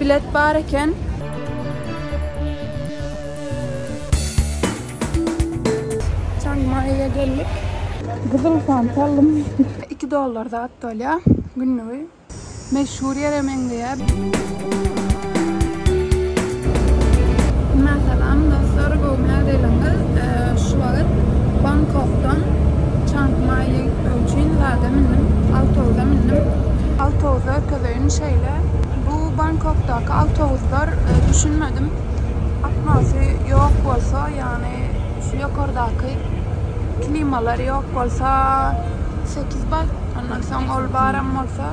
Bilet bar eken. Çang Maýa geldik. Gyzyl fanta aldym. 2 dollar zat bolýar günlügi. Meşhur ýere meňzeýär. Salam dostlar, gowmy ýagdaýlaryňyz? Şu wagt Bangkokdan Çang Maýa gitmek üçin zada mindim, awtobusa mindim. Awtobus görkezeýin şeýle. Bu Bangkokdaky awtobuslar düşünmedim. Akmasy ýok bolsa, ýagny şu ýokardaky klimalar ýok bolsa 8 bat, ondan soň ol baram bolsa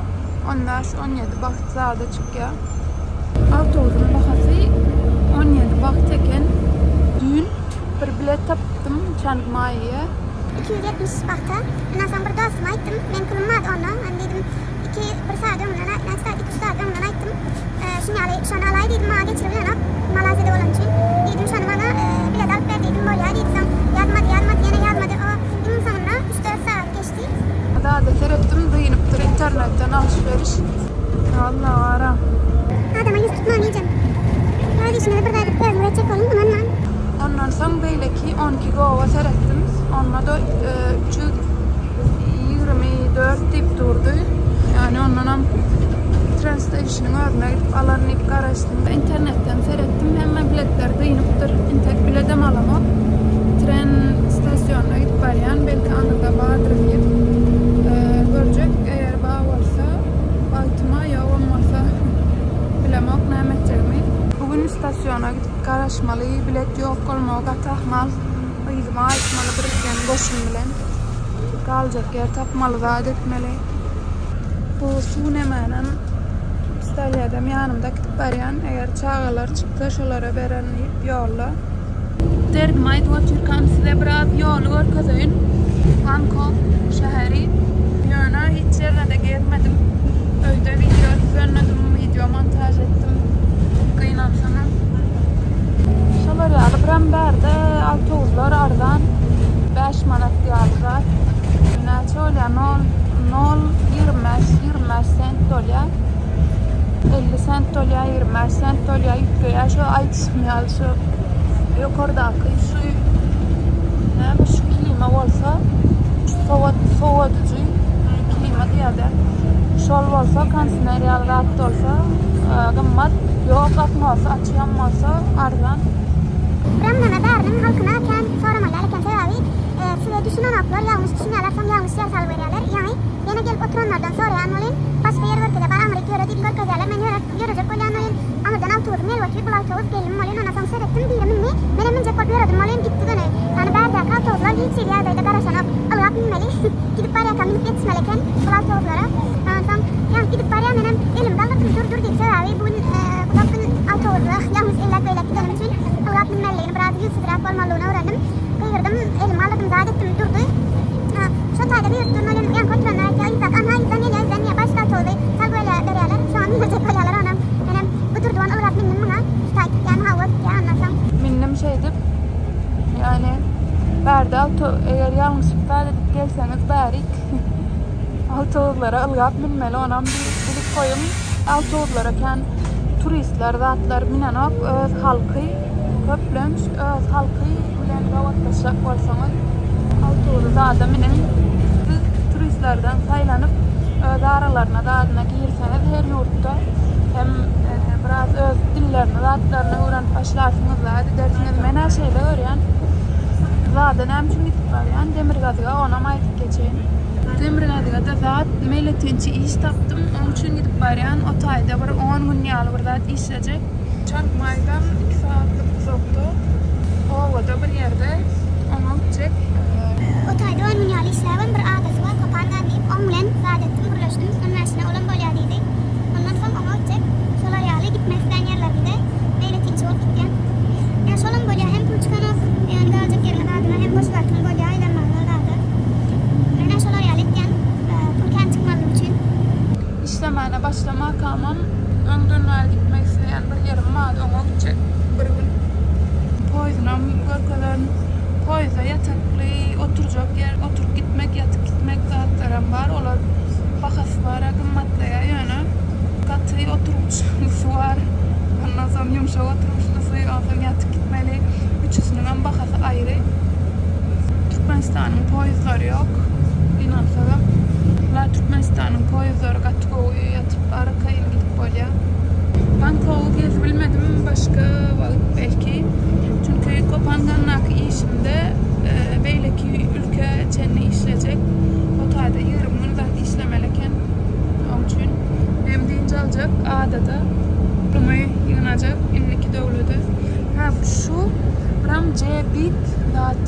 15-17 baht zada çykýar. Awtobusyň bahasy 17 baht eken. Düýn bir bilet tapypdym Çang Maýa. 270 bahta. Ondan soň bir dostuma aýtdym. Meň pulum bardy onda. Ony diýdim, iki, bir sagat öňünden, näçe sagat, iki-üç sagat öňünden aýtdym. Şuny ýaly, şony alaý diýdim, maňa geçiribilenok, Malaýziýada bolany üçin. Diýdim, şony maňa bilet alyp ber diýdim, bolýa diýdi. Soň ýazmady, ýazmady, ýene ýazmady. O iň soňunda üç-dört sagat geçdi. Zada seretdim, dynypdyr internetden alyş-beriş. Alla gara. Adama ýüz tutmaň ejem. Öz işiňizi bir zat edip özüňiz etjek boluň, ynanmaň. Ondan soň beýleki 12 gowa seretdim. Onda-da 324 diýip durdy. Ýagny ondanam tren station-yň özüne gidip alaryn diýip garaşdym. Internetden seretdim, hemme biletler dynypdyr. Intek biledem alamok. Tren stasionyna gidip barýan, belki aňyrda bardyr diýip. Görjek, eger bar bolsa bagtyma, ýogam bolsa bilemok näme etjegimi. Bu gün stasiona gidip garaşmaly, bilet ýok bolmagy gaty ahmal. Yzyma gaýtmaly birikgen goşun bilen. Galjak ýer tapmaly, zat etmeli. Bu suw nemänem pistolýadam ýanymda äkidip barýan. Eger çagalar çyksa şolara bererin diýip ýolda. Derdimi aýdyp otyrkam size biraz ýoly görkezeýin. Bangkok şäheri. Ýöne hiç ýerine-de gezmedim. Öýde wideo düzenledim, wideo montaž etdim. Gynansamam. Şolar ýaly birem bärde awtobuslar arzan. 5 manat ýaly zat. Näçe bolýar? Nol, nol 25, 25 sent bolýar. 50 sent bolýar, 25 sent bolýar, üýtgeýär. Şu aýdyşym ýaly şu ýokardaky şu näme şu klima bolsa, şu sowat sowadyjy klima diýýärler. Şol bolsa, kondisioner ýaly zat bolsa, gymmat. Ýok, atmosy açýan bolsa arzan. Ramzana bäriniň halkyna kän soramaly däl eken sebäbi size düşünenoklar ýalňyş düşünýärler soň ýalňyş ýer salyp berýärler ýaňy ýene gelip oturanlardan soraýan welin başga ýer görkezýär bar aňryk ýöre diýip görkezýärler men ýöräp ýörejek bolýan welin aňyrdan awtobusym gelip otyr bul awtobus geldim welin ondan soň seretdim biri mindi menem münjek bolup ýöredim welin gitdi göni ýagny bärdäki awtobuslar hiç hili ýagdaýda garaşanok ylgap münmeli gidip barýarka münüp ýetişmeli eken bul awtobuslara ondan soň ýaňy gidip barýar menem elimi galdyrdym dur dur diýip sebäbi bu gün uzak gün awtobusda ýalňyş eýläk beýläk gidenim üçin ylgap münmeliligini biraz ýüzsüzräk bolmalydygyny öwrendim. Gygyrdym, elimi galdyrym zat etdim, durdy. Şo taýda gygyryp durun welin, ýaňky oturanlar aýtýar, yzdaky anha yzdan gelýär, yzdan diýýär, başga awtobusy salgy berýärler, şoňa mündirjek bolýarlar onam. Menem bu durdy ony ylgap mündim muňa, şu taý gitýärmi, hawa gitýär, ondan soň. Mündim şeýdip, ýagny bärde awto, eger ýalňyşyp zat edip gelseňiz bärik awtobuslara ylgap münmeli, onam bilip goýuň. Awtobuslara kän turistler zatlar minenok, öz halky köplenç öz halky bilen gabatlaşjak bolsaňyz awtobusa zada miniň. Siz turistlerden saýlanyp öz aralaryna zadyna girseňiz her ýurtda hem biraz öz dillerini zatlaryny öwrenip başlarsyňyz zat edersiňiz. Men-ä şeýle görýän. Zada näme üçin gidip barýan Demirgazyga onam aýdyp geçeýin. Demirgazyga-da zat meýletinçi iş tapdym. Oň üçin gidip barýan. O taýda bir on gün ýaly bir zat işlejek. Çarkmaýdan 2 sagatlyk uzakda, obada bir ýerde oňa gitjek. O taýda on gün ýaly işläbem bir adasy bar Kopangan diýip, oň bilen zat etdim, gürleşdim. On bäşine olam bolýar diýdi. Ondan soň oňa gitjek. Şolar ýaly gitmek islän ýerlerimde meýletinçi bolup gitýän. Ýa şolam bolýar, hem pul çykanok, ýöne galjak ýeriňe zadyňa hem boş wagtyň bolýar aýlanmagyňa zada. Men-ä şolar ýaly etýän, pul kän çykmazlygy üçin. Işlemäne başlamakamam öňden bäri gitmek isleýän bir ýerim bardy, oňa gitjek bir gün. Poýzunam görkezerin. Poýuzda ýatakly oturjak ýer, oturyp gitmek, ýatyp gitmek zatlaram bar. Olar bahasy bar-a gymmatlaýar, ýöne gaty oturgyçlysy bar. Ýumşak oturyşlysy, onsoň ýatyp gitmeli. Üçüsiniňem bahasy aýry. Türkmenistanyň poýezdlary ýok. Gynansagam. La Türkmenistanyň poýezdlary gaty gowy, ýatyp arkaýyn gidip bolýar. Bangkogy gezibilmedim, başga wagt belki. Çünki Kopangandaky işimde beýleki ülke çenli işlejek. O taýda 20 gün zat işlemeli eken. Oň üçin hem dynç aljak adada. Pulumy ýygnajak indiki döwlede. Ha şu Ramjebit zat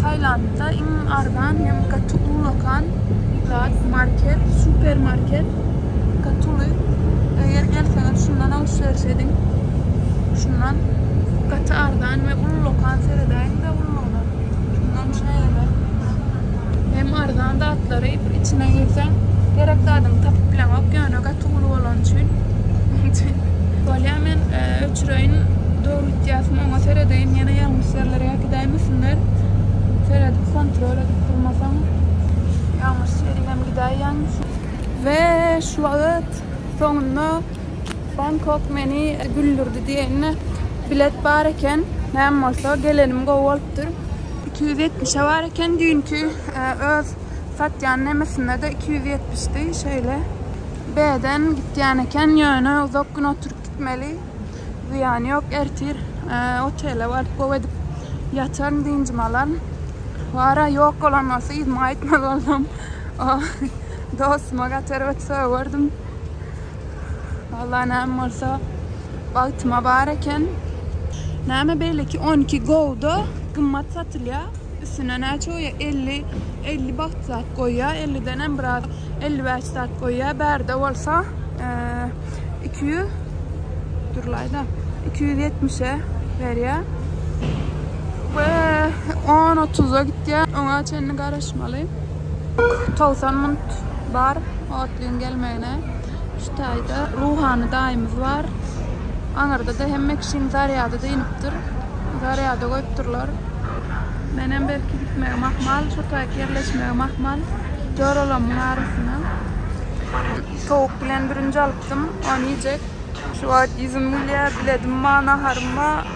Tailandda iň arzan hem gaty ullakan zat market, supermarket. Gaty uly. Eger gelseňiz şundan alşweriş ediň. Şundan gaty arzan we ullakan seredäýiň-de ullugyna. Şundan şeýle. Hem arzan zatlary bir içine girseň gerek zadyňy tapyp bileňok ýöne gaty uly bolany üçin. Bolýa men öçüreýin dogry gitýäsmi oňa seredeýin ýene ýalňyş ýerlere äkidäýmesinler. Seredip kontrol edip durmasaň ýalňyş ýerigem gidäýýäň. We şu wagt soňunda Bangkok meni güldürdi diýeýin-de bilet bar eken näme bolsa gelenim gowy bolupdyr. 270-e bar eken düýnki öz satýan nemesinde-de 270-di şeýle. B-den gitýän eken ýöne uzak gün oturyp gitmeli. Zyýany ýok ertir otele baryp gowy edip ýataryn dynjymy alaryn. Wara ýok bolan bolsa yzyma gaýtmaly bolsam dostuma gaty erbet sögerdim. Walla näme bolsa bagtyma bar eken. Näme beýleki 12 gowda gymmat satylýar. Üstüne näçe goýýar? 50 50 baht zat goýýar. 50-den hem biraz 55 zat goýýar. Bärde bolsa 200 durlaýda 270-e berýär. We 10-30-a gitýär. Oňa çenli garaşmaly. 90 munt bar otlyň gelmegine. Şu taýda ruhany daýymyz bar. Aňyrda-da hemme kişiň zarýady dynypdyr. Zarýada goýupdyrlar. Menem belki gitmegim ahmal, şu taýk ýerleşmegim ahmal. Joralamyň arasyna. Towuk bilen bürünç alypdym, ony iýjek. Şu wagt ýüzüm gülýär, biledim bar, naharym bar.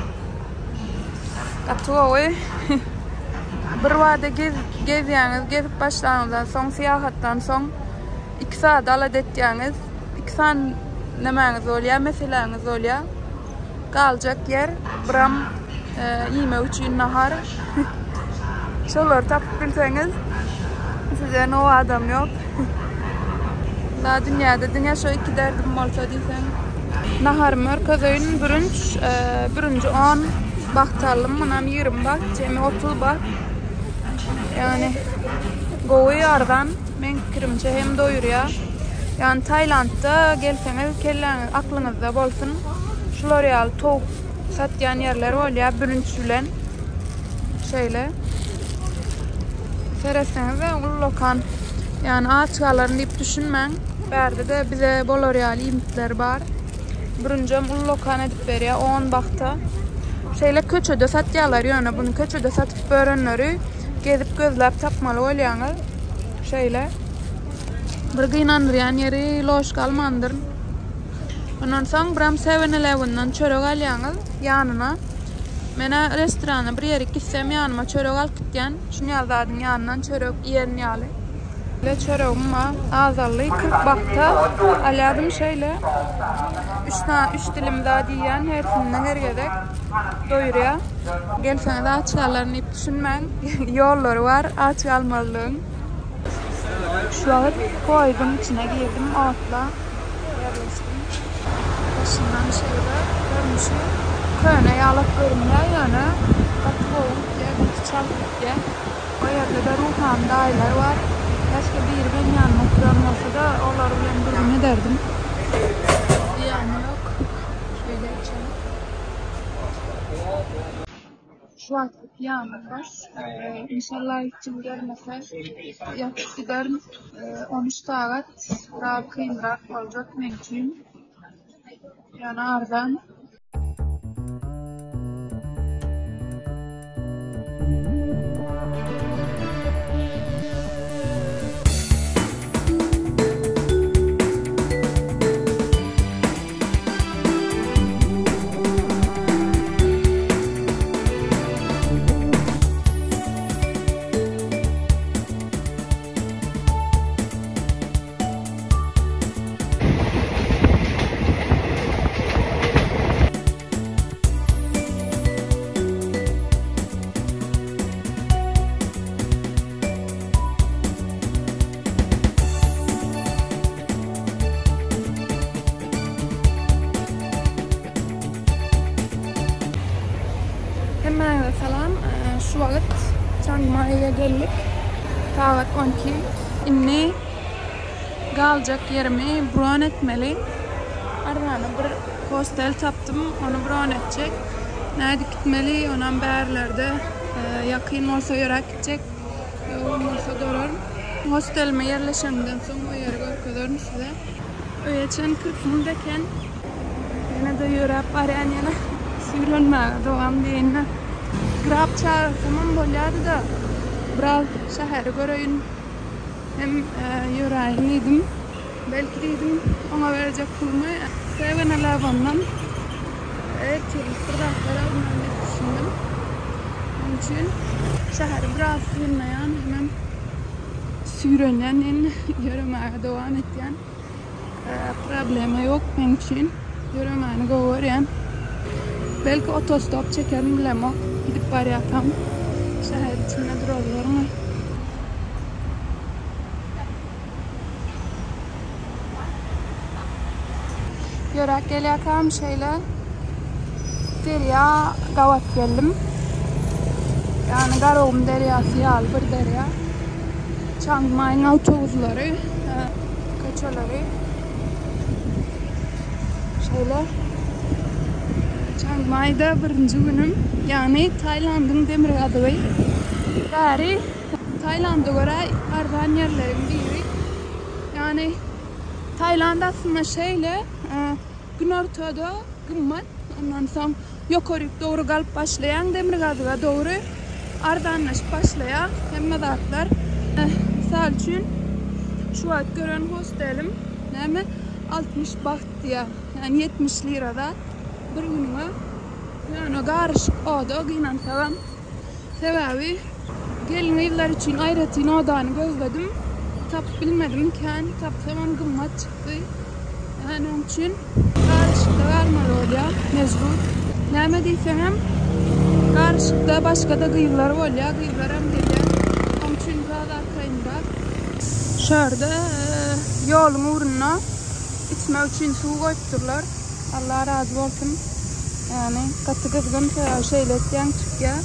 Gaty gowy. Bir bada gezýäňiz, gezip başlanyňyzdan soň, syýahatdan soň Iki zady alada etýäňiz. Iki sany nämäňiz bolýar, meseläňiz bolýar. Galjak ýer, biram iýmek üçin nahar. Şolary tapyp bilseňiz, size no adam ýok. La dünýäde diňe şo iki derdim bolsa diýseň. Naharymy görkezeýin, bürünç, bürünji on baht aldym, munam 20 baht, jemi 30 baht. Ýagny gowy, arzan. Meň pikirimçe hem doýurýar. Ýagny Tailandda gelseňiz kelläňiz aklyňyzda bolsun. Şular ýaly towuk satýan ýerler bolýar bürünç bilen. Şeýle. Seretseňiz ullakan. Ýagny aç galaryn diýip düşünmäň. Bärde-de bize bolar ýaly iýmitler bar. Bürünjem ullakan edip berýär 10 bahta. Şeýle köçede satýarlar ýöne bunu köçede satyp börenleri gezip gözläp tapmaly bolýaňyz. Şeýle. Bir gynandyrýan ýeri loşka almandyr. Ondan soň biram 7-Eleven-den çörek alýaňyz ýanyna. Menä restorana bir ýerik gitsem ýanyma çörek alyp gitýän. Şuny ýaly zadyň ýanyndan çörek iýerin ýaly. Şeýle çöregim bar. Azaldy 40 bahta alýadym şeýle. 3 sany 3 dilim zat iýýän hersinden her gezek doýurýar. Gelseňiz aç galaryn diýip düşünmäň. Ýollary bar aç galmazlygyň. Şu wagt poýeziň içine girdim otla ýerleşdim. Daşyndan şeýle görnüşi köne ýalak görünýär ýöne gaty gowy gitýär, gaty çalt gitýär. O ýerde-de ruhany daýylar bar. Käşgä biri meň ýanymda oturan bolsa-da, olar bilen gürrüň ederdim. Zyýany ýok. Şeýle içelim. Şu wagtlyk ýanym boş. Inşallah hiç kim gelmese ýatyp giderin. 13 sagat biraz kynrak boljak meň üçin. Ýöne arzan. Hemmäňize salam. Şu wagt Çang Maýa geldik. Sagat 12. Indi galjak ýerimi bron etmeli. Arzana bir hostel tapdym, ony bron etjek. Nädip gitmeli, onam bärlerde ýakyn bolsa ýöräp gitjek, ýogam bolsa duraryn. Hostelime ýerleşenimden soň o ýeri görkezerin size. Öýe çen 40 minut eken. Ýene-de ýöräp barýan ýene süýrenmäge dowam diýeýin-de. Grab çagyrsamam bolýardy-da, biraz şäheri göreýin hem ýöräýin diýdim. Belki diýdim, oňa berjek pulumy Seven Eleven-den ertirlik bir zatlar almaryn diýip düşündim. Onuň üçin şäheri biraz synlaýan hemem süýrenýän indi ýöremäge dowam etýän. Problema ýok meň üçin. Ýöremäni gowy görýän. Belki otostop çekerin bilemok. Gidip barýarkam şäher içinde durarlarmy? Ýöräp gelýärkäm şeýle derýa gabat geldim. Ýagny Garagum derýasy ýaly bir derýa. Çang Maýyň awtobuslary, köçeleri şeýle. Çang Maýda birinji günüm, ýagny Tailandyň demirgazygy. Bäri Tailanda görä arzan ýerleriň biri. Ýagny Tailand aslynda şeýle, günortada gymmat, ondan soň Ýokaryk dogry galyp başlaýaň, demirgazyga dogry arzanlaşyp başlaýar hemme zatlar. Mysal üçin, şu wagt gören hostelim näme 60 baht diýýär. Ýagny 70 lira zat bir günüňe. Ýöne garyşyk oda gynansagam. Sebäbi gelin-gyzlar üçin aýratyn odany gözledim. Tapyp bilmedim kän. Tapsamam gymmat çykdy. Ýagny onuň üçin garyşykda galmaly bolýar, mejbur. Näme diýseňem, garyşykda başga-da gyzlar bolýar, gyzlaram gelýär. Onuň üçin biraz arkaýynrak. Şu ýerde ýoluň ugrunda içmek üçin suw goýupdyrlar. Allah razy bolsun. Ýagny gaty gyzgyn sebäbi şeýle etýäň çykýar.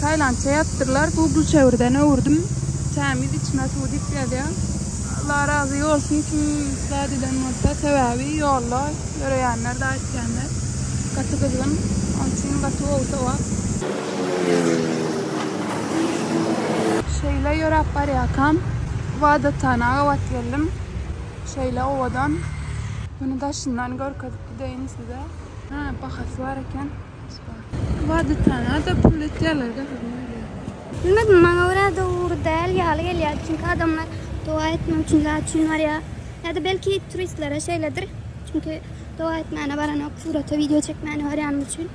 Tailandça ýazypdyrlar. Google çevirden öwürdim. Tämiz içme suwy diýip ýazýar. Allah razy bolsun kim zat eden bolsa sebäbi ýolda ýöreýänler zat etýänler gaty gyzgyn. Onuň üçin gaty gowy sowap. Şeýle ýöräp barýarkam Wadatana gabat geldim. Şeýle owadan. Muny daşyndan görkezip gideýin size. Ha, bahasy bar eken. Wadytana-da pul etýärler gaharyma gelýär. Bilmedim maňa görä dogry däl ýaly gelýär çünki adamlar doga etmek üçin zat üçin barýar ýa-da belki turistlere şeýledir çünki doga etmäne baranok surata wideo çekmäne barýany üçin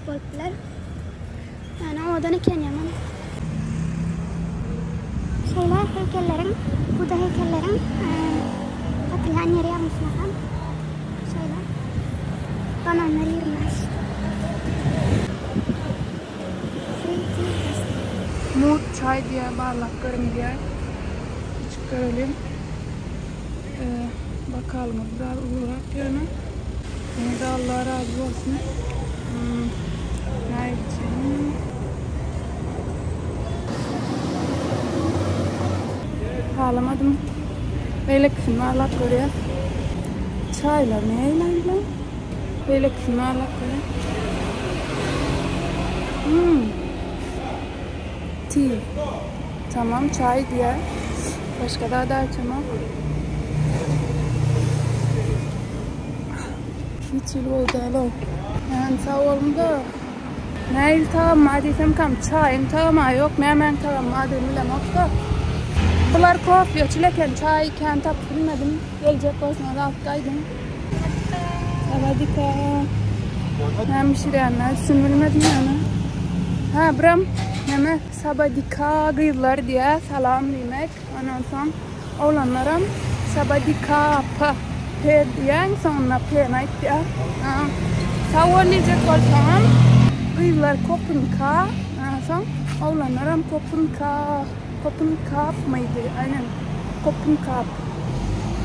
bolup biler. Ýöne owadan eken ýaman. Şeýle heýkelleriň, Buda heýkelleriň satylýan ýeri ýalňyşmasam. Şeýle. Bananlar 25. Free tea tasting. Mut çaý diýýär, barlap görüň diýýär. Içip görelim. Bokalymyz biraz ulurak ýöne. Ýene-de Allah razy bolsun. Nägitjegim. Halamadym. Beýlekisini barlap görýäs. Çaýlar nähili? Beýlekisini barlap görýäs. Hmm. Tea. Tamam, çaý diýýär. Başga zat aýtjamok. Hiç hili gowy däl-ow. Ýani sag boluň-da. Nähili tagam bar diýsem kam çaýyň tagamy ýok, nämäň tagamy bardygyny bilemok-da. Bular kofeçil eken, çaý kän tapyp bilmedim. Geljek bolsaňyz alyp gaýdyň. Sawadika. Näme bişirýänini aýtsyn bilmedim ýöne. Hä, biram näme sabadika gyzlar diýýär, salam diýmek. Ondan soň oglanlaram sabadika p p diýýär, soňunda p-ni aýtýar. Sag bol diýjek bolsaňam gyzlar kopynka, ondan soň oglanlaram kopynka, kopynkapmydy, aýnen kopynkap.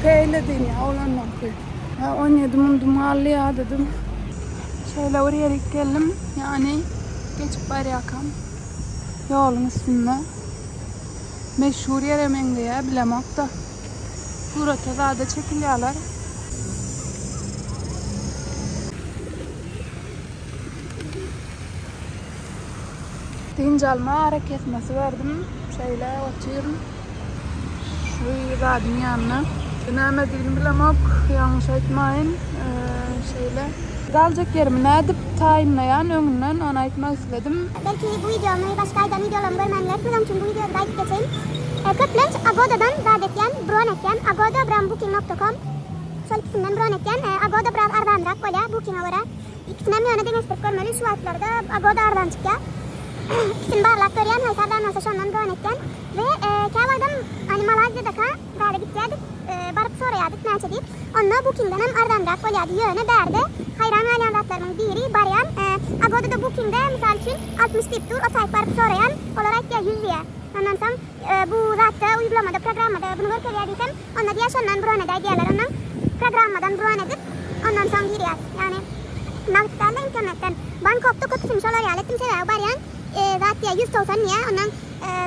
P ile diýilýär oglanlaryňky. 17 mundum galdy ýadadym. Şeýle bir ýerik geldim. Ýagny. Geçip barýarkam ýoluň üstünde meşhur ýere meňzeýär, bilemok-da. Surata zada çekilýärler. Dynç alma arakesmesi berdim. Şeýle otyryn. Şu zadyň ýanynda. Nämedigini bilemok, ýalňyş aýtmaýyn. Şeýle. Galjak ýerimi nädip taýynlaýan öňünden ony aýtmak isledim. Belki bu wideomy başga aýdan wideolarymy görmän bilersiňiz oň üçin bu wideoda aýdyp geçeýin. Köplenç Agodadan zat etýän, bron etýän. Agoda bram booking nokta kom şol ikisinden bron etýän. Agoda biraz arzanrak bolýar bookinga görä. Ikisinem ýöne deňeşdirip görmeli şu wagtlarda Agoda arzan çykýar. Ikisini barlap görýän haýsy arzan bolsa şondan bron etýän. We käwagtam hani Malaýziýadaka zada gitýärdik baryp soraýardyk näçe diýip. Onda Bookingdenem arzanrak bolýardy. Ýöne bärde haýran galýan zatlarymyň biri barýan Agodada Bookingde mysal üçin 60 diýip dur o taýyp baryp soraýan olar aýtýar 100 diýýär. Ondan soň bu zatda uýgulamada programmada bunu görkezýär diýsem onda diýýär şondan bron edäý diýýärler. Ondan programmadan bron edip ondan soň girýäs. Ýagny nagt dälde internetden. Bangkokda köpüsini şolar ýaly etdim sebäbi barýan zat diýýär 190 diýýär ondan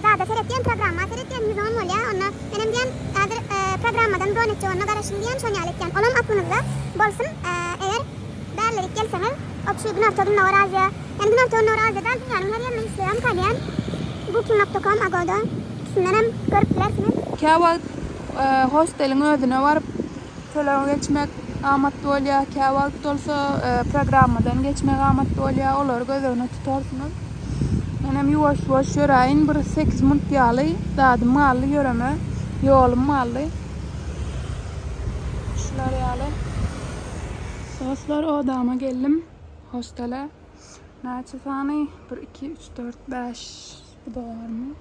Zada seretýän programma seretýän 110 bolýa onda menem diýän häzir programmadan bron etjek onda garaşyň diýän şon ýaly etýän olam aklyňyzda bolsun eger bärlerik gelseňiz obşi günorta gündogar aziýa ýani günorta gündogar aziýa däl dünýäniň her ýerinde işleýän kalýan booking nokta kom agoda ikisindenem görüp bilersiňiz. Käwagt hosteliň özüne baryp töleg geçmek amatly bolýar, käwagt bolsa programmadan geçmek amatly bolýar, olary göz öňünde tutarsyňyz. Menem ýuwaş-ýuwaş ýöräýin, bir sekiz minut ýaly zadym galdy ýöreme, ýolum galdy. Şular ýaly. Dostlar, odama geldim, hostele. Näçe sany? Bir, iki, üç, dört, bäş, bu da barmy?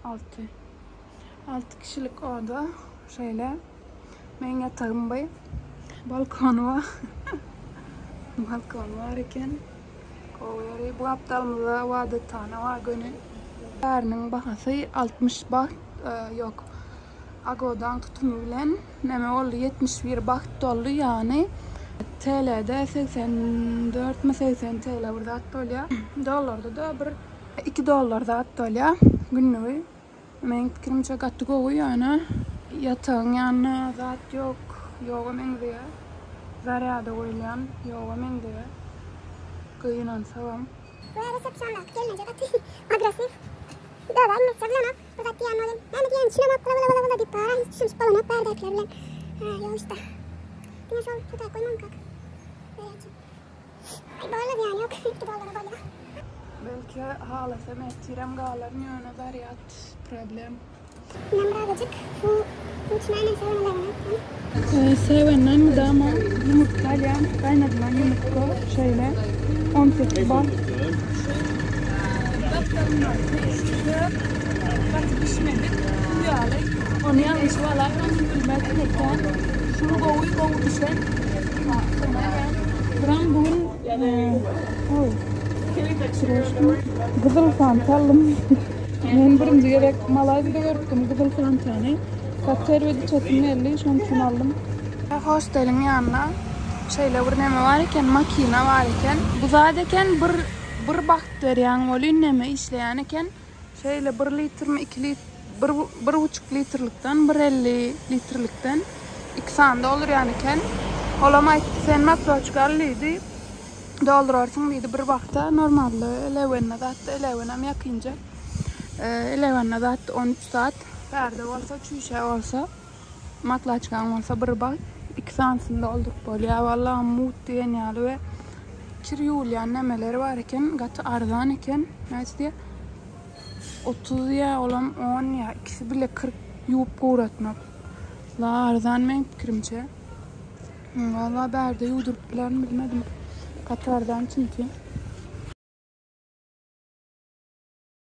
Alty. Alty kişilik oda. Şeýle. Meň ýatagym bu. Balkony bar. Balkony bar eken. Gowy ýeri. Bu gapdalymyzda ybadathana bar göni. Bäriniň bahasy 60 baht, ýok. Agodaň tutumy bilen näme boldy? 71 baht doldy, ýagny TL-de 84 mi 80 TL bir zat bolýar. Dollarda-da bir 2 dollar zat bolýar günlügi. Meň pikirimçe gaty gowy ýöne ýatagyň ýanynda zat ýok, ýoga meňzeýär. Zarýada goýulýan ýoga meňzeýär. Gynansagam. Bu resepsiondaky gelneje gaty agressiw. Öz-ä iňlisçe bilenok. Bir zat diýýän welin, näme diýýänini düşünemok, bla bla bla bla diýip bara hiç düşünişip bolanok bärdäkiler bilen. Hä, ýok işte. Diňe şol şu taýy goýmamkak. Görýänçi. Aý boldy zyýany ýok, 2 dollara bolýa. Belki halasam ertirem galaryn ýöne zarýad problem. Inem birazajyk suw suw içmänem seven eleven aýtdym. Sevenden mydama ýumurtga alýan, gaýnadylan ýumurtga şeýle 18 baht. Gapdalyndaky çörek gaty bişmedik, suw ýaly. Ony ýalňyşyp alaýmaň, bilmezdim eken. Şuny gowy, gowy bişen. Buram bu gün gyzyl fanta aldym. Men birinji gezek Malaýziýada görüpdim gyzyl fantany. Gaty erbet içesim geldi, şonuň üçin aldym. Hosteliň ýanynda şeýle bir neme bar eken, makina bar eken. Bu zat eken bir bir bagt berýäň welin neme işleýän eken. Şeýle bir litrmi iki litr bir bir buçuk litrlikden bir elli litrlikden iki sany doldurýan eken. Olam aýtdy sen matroçka al diýdi. Doldurarsyň diýdi bir wagta normalda elewende zatda elewenem ýakynja. Elewende zatda 13 zat. Bärde bolsa çüýşe bolsa matlaçkaň bolsa bir bagt iki sanysyny dolduryp bolýar. Walla mugt diýen ýaly we Kir ýuwulýan nämeleri bar eken, gaty arzan eken. Näçe diýýär? 30 diýýär, olam 10 diýýär. Ikisi bile 40 ýuwup guratmak. La arzan meň pikirimçe. Walla bärde ýuwduryp bilerin bilmedim. Gaty arzan çünki.